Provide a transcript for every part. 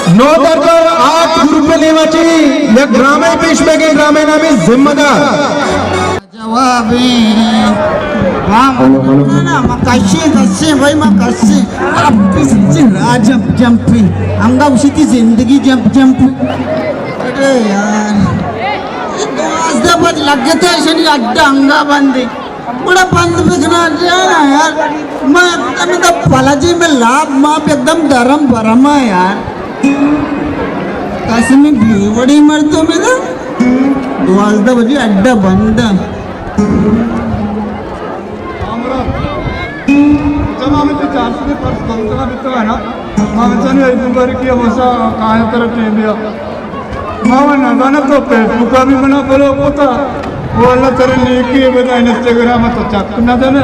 نو درجہ آٹھ گروپ ءِ نیمگ ءَ چہ یک ڈرامہ پیش بیگ ءَ، ڈرامہ ءِ نام ذمہ دار۔ جوابیں۔ ہاں، ہلو، ہلو۔ نا، نا، ما کشیں، کشیں، بھائی، ما کشیں۔ اب تو سچی راہ جمپ، جمپ۔ ہمدا گوشی تئی زندگی جمپ، جمپ۔ ارے یار، دوازدہ بج لگتے، شنی اڈا انگا بندے۔ گڑا بند بکنا جانا یار۔ میں، میں تو پلجی میں لاپ ماپ ایک دم درم برما یار۔ قسم بے وڑی مردم ہے نا۔ دوازدہ بجے اڈا بند۔ جمع میں تو چار سو پرس بند کرا بیتا ہے نا۔ ماں بچانی عید مبارکی ہے، مسا کائیں طرف ٹیم دیا۔ ما و نزاناں تو فیس بک ءَ بھی منا فالو کتا۔ او اللہ ترا نیکی بدا، انسٹاگرام ءَ تو چک نہ دنے۔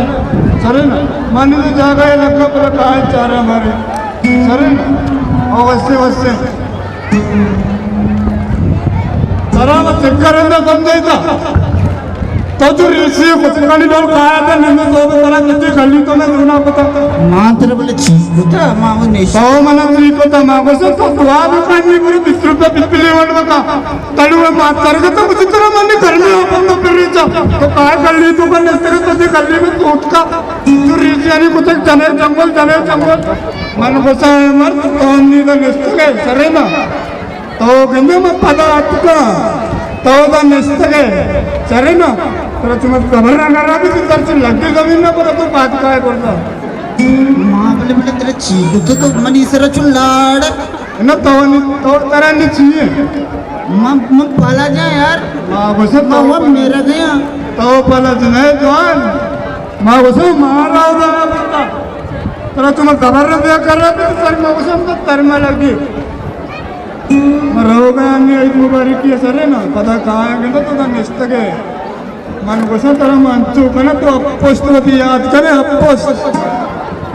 سرے نا، من تو جاگہ ءَ لگا پدا کائیں چارا مارے۔ سرے نا، او وسے وسے۔ ترا ما چکر اندر سمجھے تا۔ تو جو ریسی کچھ کنی ڈول کایا تھا، نندے تو ترا کچھ گلی تو میں دونا پتا۔ ماں ترا بلے چیز بتا، ماں وہ نیشی۔ تو منا چیز بتا، ماں کو سب تو دعا بھی کرنی پوری بیس روپے پپلی ونڈ بتا۔ تلو ما ترگ تو کچھ طرح من نے گھر میں اوپن تو پھر ریچا۔ تو کہا گلی تو کا نستر تو دی گلی میں توت کا۔ تو ریچا نہیں کچھ جنے جنگل، جنے جنگل۔ من گسا ہے مرد تو نہیں تو نستگے، سرے نا۔ تو گندے من پدا اتکا۔ تو دا نستگے، سرے نا۔ ترا چمت خبر نہ کرا بھی تو ترچ لگے زمین نہ پتا تو بات کا ہے کرتا۔ ماں بلے بلے ترا چی گتو تو منی سر چو لاڑ۔ نہ تو نی، تو ترا نی چیے۔ من، من پالا جا یار۔ ما گوشت ما تو وہ پالا۔ میرا گیا۔ تو پالا جنائے جوان۔ ما گوشت مارا دا پتا۔ ترا تو من خبر نہ دیا کر رہا تھا، سر ما گوشت تو تر ما لگی۔ ما رو گیا نی عید مبارکی سرے نا، پدا کہاں گندا تو دا نشتگے۔ من گوشاں ترا من انچو کناں تو اپوست وتی یاد کنے اپوست۔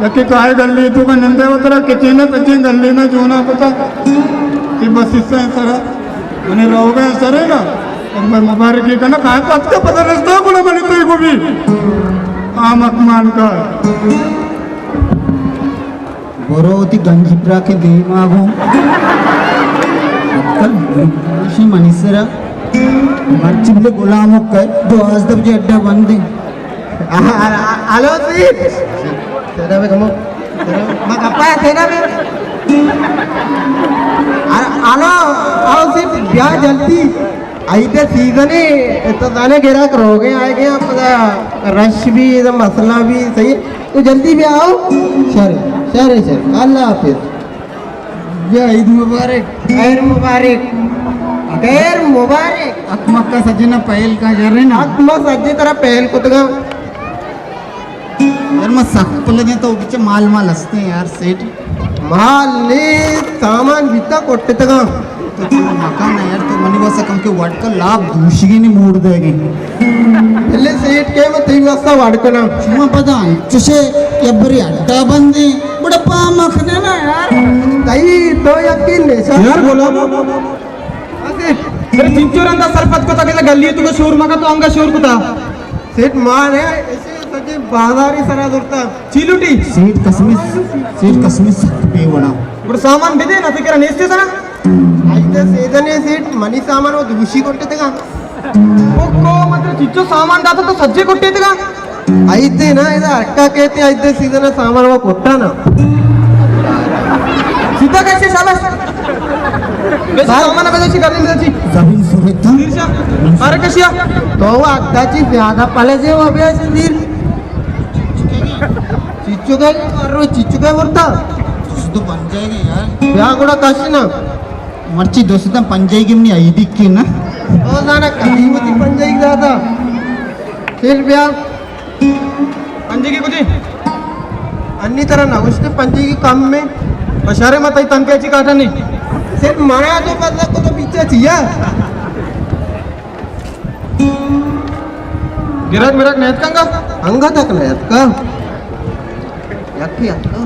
یکے کائے گلی تو کا نندے و ترا کچینے سجیں گلی میں جونا کتا۔ کہ بس اس سے سرا۔ منی روگا سرے نا۔ میں مبارکی کنا کائے پتکا پتہ رستا کنا منی تو کو بھی۔ آمک مان کا۔ برو وتی گنجی پراکیں دیما گوں۔ اکل گوشی منی سرا۔ مرچی بلے غلام کئے دوازدہ بجے اڈا بندیں۔ آ، آ، آ، ہلو سیٹ۔ تیرا بے کمو۔ تیرا بے۔ میں گپا ہے تیرا بے۔ آ، ہلو، آؤ سیٹ، بیا جلدی۔ عید سیزن ہے، تو زانے گراک روگے آئے گے، پدا رش بھی، مسئلہ بھی صحیح ہے۔ تو جلدی بھی آؤ۔ شر، شر، شر۔ اللہ حافظ۔ یا عید مبارک۔ خیر مبارک۔ خیر مبارک۔ اکمکا سجنا پہل کا جرے نا۔ اکما سجے ترا پہل کتگا۔ یار، ما سک پلگیں تو بچے مال مال ہستے یار سیٹ۔ مال نے سامان بیتا کٹتگاں۔ تو چون مکان ہے یار، تو منی واسا کم کے وٹ کا لاپ دوشگی نی موڑ دے گی۔ بلے سیٹ کے میں تئی واسا وٹ کنا۔ شما پدا چشے یا بری اڈا بندے، بڑا پا مکھنے نا یار۔ تئی تو یقین نہیں سر۔ یار بولا۔ میرے چنچو رندا سرپد کو تا کہ گلی تو شور مکا تو انگا شور کو تا۔ سیٹ مال ہے، ایسے سجے بازاری سرا درتا۔ چی لوٹی؟ سیٹ قسمی، سیٹ قسمی سک بے وڑا۔ گڑا سامان بدے نا، تئی کرا نیستے سنا؟ عید سیزن ہے سیٹ، منی سامان وہ دوشی کرتے تھے کا؟ او کو مطلب چچو سامان داتا تو سجے کرتے تھے کا؟ عید نا، ادا ہرکا کہتے عید سیزن ہے سامان وہ کرتا نا۔ سیدھا کیسے شاباش؟ ویسے سامان ہے، ویسے کر دیں، ویسے۔ زمین سوریتا۔ تیر شاہ۔ ارے کشیا۔ تو وہ اگدا چی زیادہ پلے سے وہ بھی ایسے دیر۔ چچو کا کر رہو، چچو کا ورتا۔ دوست تو بن جائے گا یار۔ بیا گڑا کش نا۔ مرچی دوست تو بن جائے گی، منی عیدی کی نا۔ او زانا کبھی ہوتی بن جائے گی زیادہ۔ پھر بیا۔ پنجگی کجی؟ انی طرح نہ گوشتے پنجگی کم میں۔ بشارے مت تئی تنکے چی کاٹا نہیں۔ صرف مانا تو پتہ کو تو پیچھے چیا۔ گراک مراک نیت کنگا؟ انگا تک نیت کا۔ یکی اتکا۔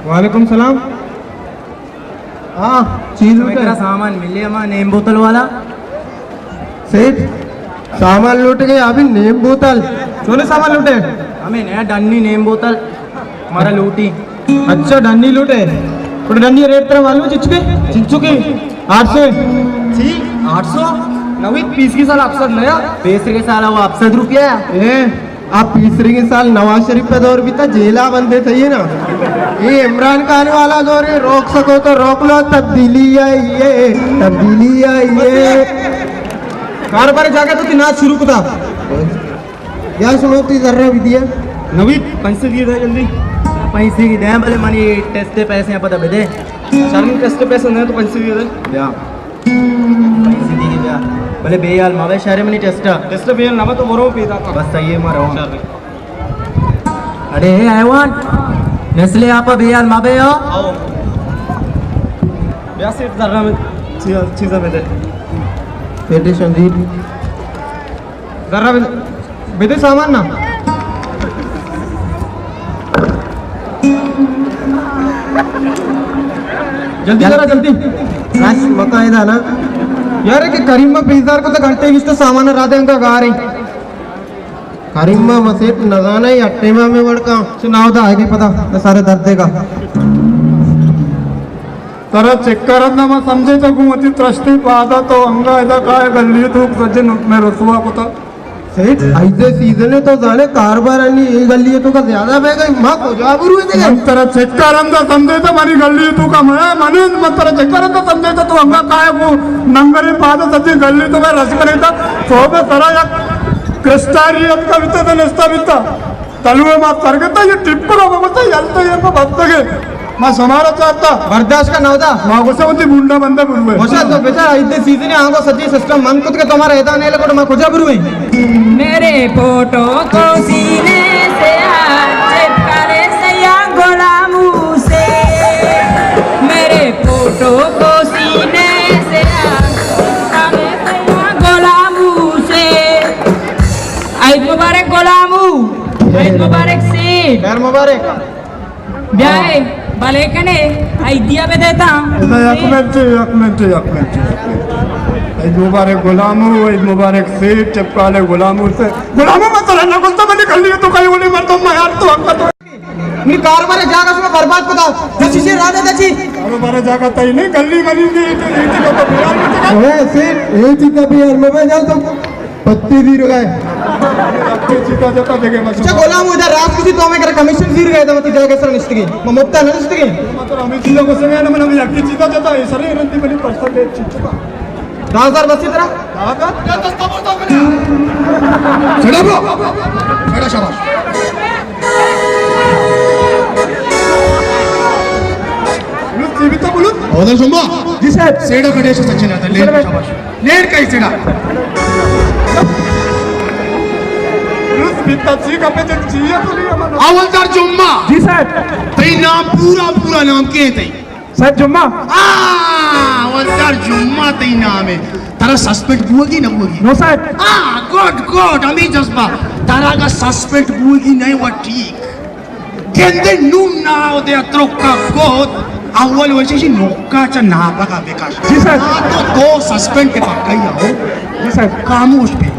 وعلیکم سلام۔ ہاں، چیز میں لوٹے؟ تیرا سامان ملے ہما نیم بوتل والا۔ سیٹھ، سامان لوٹ گئے، ابھی نیم بوتل۔ چونے سامان لوٹے؟ ہمیں نیا ڈنی نیم بوتل، ہمارا لوٹی۔ اچھا، ڈنی لوٹ ہے۔ پر ڈنی ریٹ ترا معلوم ہے چچکے؟ چچکے؟ آٹھ سو۔ چی؟ آٹھ سو؟ نوید، پیسری سال افسر نیا؟ پیسری سال وہ افسر روپیہ ہے۔ اے، آپ پیسری سال نواز شریف پہ دور بیتا، جیلا بندے تھے یہ نا۔ یہ عمران خان والا دور ہے، روک سکو تو روک لو، تبدیلی آئی ہے، تبدیلی آئی ہے۔ کاروبار جاگہ تو تی ناچ شروع کتا۔ یا سنو، تی ذرہ بھی دیا۔ نوید، پنچ سو دیے دے جلدی۔ پنچ سو کی دے، بلے منی ٹیسٹ پیسے ہیں، پتہ بدے۔ شرم ٹیسٹ پیسے نہیں تو پنچ سو دیے دے۔ بیا۔ پنچ سو دیے بیا۔ بلے بے حال ماوے شہر منی ٹیسٹ۔ ٹیسٹ بے حال نہ تو برو پیدا۔ بس صحیح ہے، مارا۔ شر۔ اڑے اے حیوان، نسلے آپ بے حال ماوے ہو۔ آؤ۔ بیا سیٹ ذرہ میں چیز، چیزیں میں دے۔ پیٹی شنزیر۔ ذرا بد-، بدے سامان نا۔ جلدی ذرا جلدی۔ رش مکا ادا نا۔ یار کہ کریم ما بیزار کو تو گھنٹے ویسٹ سامان را دے انگا گارے۔ کریم ما مسیت نزانا ہی اٹے ما میں وڑکا۔ چھ ناو دا آئے گی پتا، میں سارے درد دے گا۔ ترا چکر اندا ما سمجھے تو گوں وتی ترشتی پادا تو انگا ادا کائے گلی تو سجن میں رسوا کتا۔ سیٹھ، ایسے سیزن ہے تو زانے کاروبار انی اے گلی تو کا زیادہ بہ گئی، ما کجا برو دے؟ من ترا چکر اندا سمجھے تو منی گلی تو کا میا، من، من ترا چکر اندا سمجھے تو، تو انگا کائے گوں ننگرے پادا سجن گلی تو میں رش کرے تا، تو بے سرا یک کرسٹاری ات کا بیتا تو نستا بیتا۔ تلوے ما سرگتا یہ ٹپر ہو گتا، یلتا یہ کو بستگے۔ ما شمارا چاہتا۔ برداشت کا نودا۔ ما گوشا وتی بونڈا بندہ بروے۔ گوشا تو بچار، عید سیزن ہے، آنگو سجی سسٹم من کت کے تمہارا ادا نہیں لگو، ما کجا بروے؟ میرے فوٹو کو سینے سے آ، چپکا لے سیا غلاموں سے۔ میرے فوٹو کو سینے سے آ، چپکا لے سیا غلاموں سے۔ عید مبارک غلامو، عید مبارک سیٹھ۔ خیر مبارک۔ بیائے، بلے کنے، عیدیا بہ دیتا۔ ادا یک منٹ، یک منٹ، یک منٹ، یک منٹ۔ عید مبارک غلامو، عید مبارک سیٹھ، چپکا لے غلاموں سے۔ غلامو، میں ترا نہ گلتا، میں نے گلی تو کئی اولی مردم میں یار تو حق تو۔ نی کاروبار جاگہ شما برباد کتا۔ دسی سے راہ دے دسی۔ کاروبار جاگہ تئی نہیں، گلی ملی نہیں، تو یہ تو بیار مت کر۔ اے سیٹھ، اے چیز کا بیار میں جان تو۔ پتی زیر گئے۔ اچھا، غلام، ادھر راست کسی تو ہمیں کرا کمیشن زیر گئے تھا، مطلب جاگہ سر نشتگی۔ میں مفتا نہ نشتگی۔ مطلب ہمیں چیزوں کو سمے نہ، مطلب یکی چیزا جتا ہے، سر رنتی بنی پرسنل چیز چکا۔ دہ ہزار بس اتنا؟ دہ ہزار؟ سڑا برو۔ سڑا شاباش۔ بلوت، جیوتا بلوت۔ اودا شما؟ جی صاحب۔ سیڑا کٹے سے سچن آتا، لے شاباش۔ لیٹ کئی سڑا۔ روز بیتا چی کپے تے چی ہے تو نہیں ہمارا۔ حوالدار جمعہ۔ جی صاحب۔ تئی نام پورا، پورا نام کیا ہے تئی؟ صاحب جمعہ۔ آ، حوالدار جمعہ تئی نام ہے۔ ترا سسپینڈ بوگی نہ بوگی؟ نو صاحب۔ آ، گڈ، گڈ، ہمیں جذبہ۔ ترا اگر سسپینڈ بوگی نہیں وہ ٹھیک۔ گندے نوں ناو دے اتروکا گوت، اول وشی نوکا چا ناپکا بکش۔ جی سر۔ آ تو، تو سسپینڈ کے پکا ہی ہو۔ جی سر۔ خاموش بے۔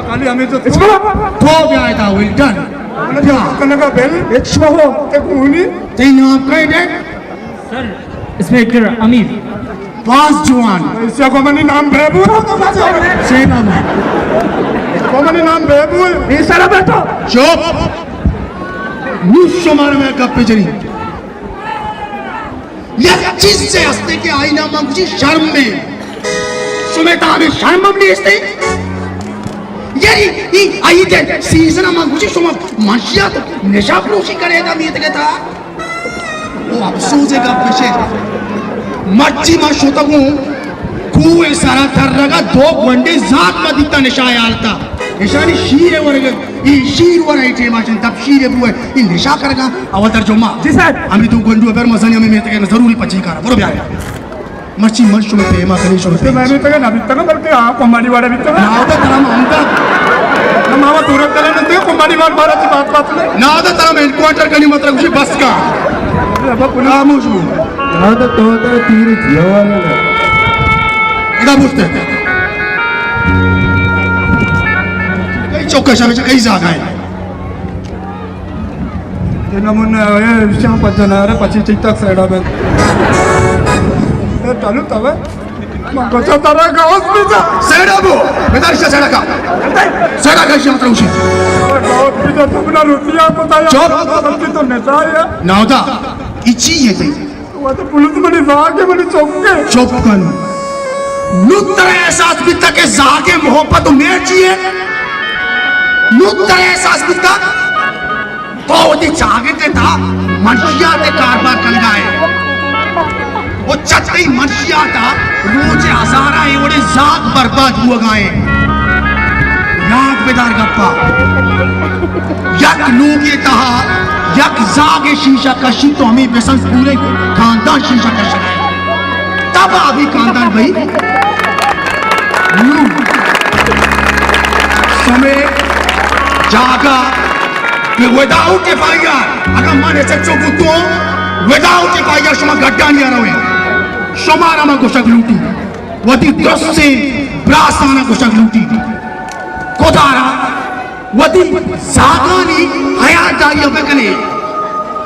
خالی ہمیں تو اس کو تو بیا آئے تا، ویل ڈن۔ بیا۔ کنگا بیل۔ اچ بہو۔ تے کونی۔ تے نام کہے دے؟ سر، انسپکٹر امیر۔ باز جوان۔ ایشیا کو منی نام بیبو۔ سینا میں۔ کو منی نام بیبو۔ اے سر بیٹھو۔ چپ۔ نو شمار میں گپ جنی۔ یک چیز سے ہستے کہ آئی نام من کچھ شرم میں۔ سمیتا ہمیں شرم ہم نہیں ہستے۔ یعنی، ای، آئی دے سیزن من کچھ شما منشیات نشا پروشی کرے دا میت کے تا۔ او افسوز ءِ گپ اش انت، مرچی ما شتگوں کوہ ءِ سرا ترگ ءَ، دو گونڈیں زات ما دیتا نشہ ءِ حالت ءَ۔ اشانی شیر ءِ ورگ ءَ، اے شیر ورگ ءَ، اے ٹیم ءَ چنت دپ شیر ءَ بوئے، اے نشہ کرگ ءَ۔ اول ترجمہ۔ جی سر۔ ہمے دو گونڈو ءَ بر مزنی ہمے میتگ ءَ ضروری پچی کار ءَ۔ برو بیار۔ مرچی من شمئے پیما کنیں، شمئے پیما۔ میں بیتگاں، نہ بیتگاں، بلکہ آ کماڑی واڑا بیتگاں۔ نہ، تو ترا من دا۔ نہ، ماما صورت کرے نہ تے کماڑی واڑ بارا چی بات بات نہ۔ نہ، تو ترا من انکاؤنٹر کنی مطلب کچھ بس کا۔ ابا پولیس۔ خاموش ہو۔ نہ، تو تو ترا تیر جیوا نہ۔ ادا پوچھتے۔ کئی چوکا شاہ کئی جاگا ہے۔ اے نمونہ اے، شام پنچ جنا رے، پچیس ٹک ٹاک سائیڈا بند۔ اے چالو تاوے۔ من گوشاں ترا گوس بیتا۔ سائیڈا بو، بدار شا سائیڈا کا۔ سائیڈا کا شام تروشی۔ گوس بیتا، تو بنا روٹیا پتا یا۔ چپ۔ سمجھی تو نشا ہے۔ ناودا، اچی ہے تئی۔ وہ تو پولیس منی زاگ ہے، منی چوک ہے۔ چپ کن۔ نوں ترا احساس بیتا کہ زاگ ہے محبت و مہر چی ہے؟ نوں ترا احساس بیتا؟ تو وتی چاگرد ءِ تہا منشیات ءِ کاربار کنگا ئے۔ و چہ تئی منشیات ءَ روچ ءَ ہزاراں اے وڑیں زاگ برباد بوگا ایں۔ یات بدار گپا، یک لوگے تہا یک زاگے شیشہ کشی تو ہمے بسنس پورے خاندان شیشہ کشگ ءَ۔ تباہ بی خاندان بھئی۔ نوں شمے جاگہ کہ وداؤٹ ایف آئی آر، اگر من ایس ایچ او بوتوں، وداؤٹ ایف آئی آر شما گڈانی ءَ روئے۔ شمارا ما گوشگ لوٹی، وتی درستیں براسانا گوشگ لوٹی۔ خدا را وتی زاگانی حیالداری ءَ بکنے۔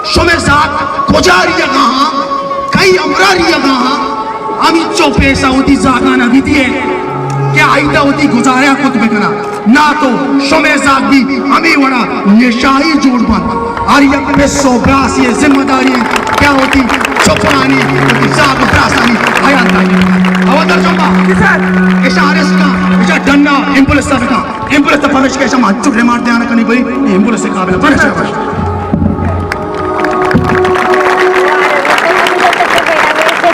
شمے زاگ کجا ریگا ہاں، کئی امرا ریگا ہاں، ہمینچو پیسہ وتی زاگانا بدیے کہ آئی تہا وتی گزارہ کت بکنا۔ نا تو شمے زاگ بی ہمے وڑا نشائی جوڑ بنت۔ ہر یک پس و براسی ذمہ داری انت کہ وتی چکانی، وتی زاگ و براسانی حیالداری۔ او درجمہ، اشا ارسٹ کا، اشا ڈنا ایمبولینس تک کا۔ ایمبولینس ءَ پمیشکا شما انچو ریمانڈ دیان کنی بھئی، ایمبولینس ءِ قابل پمیشکا۔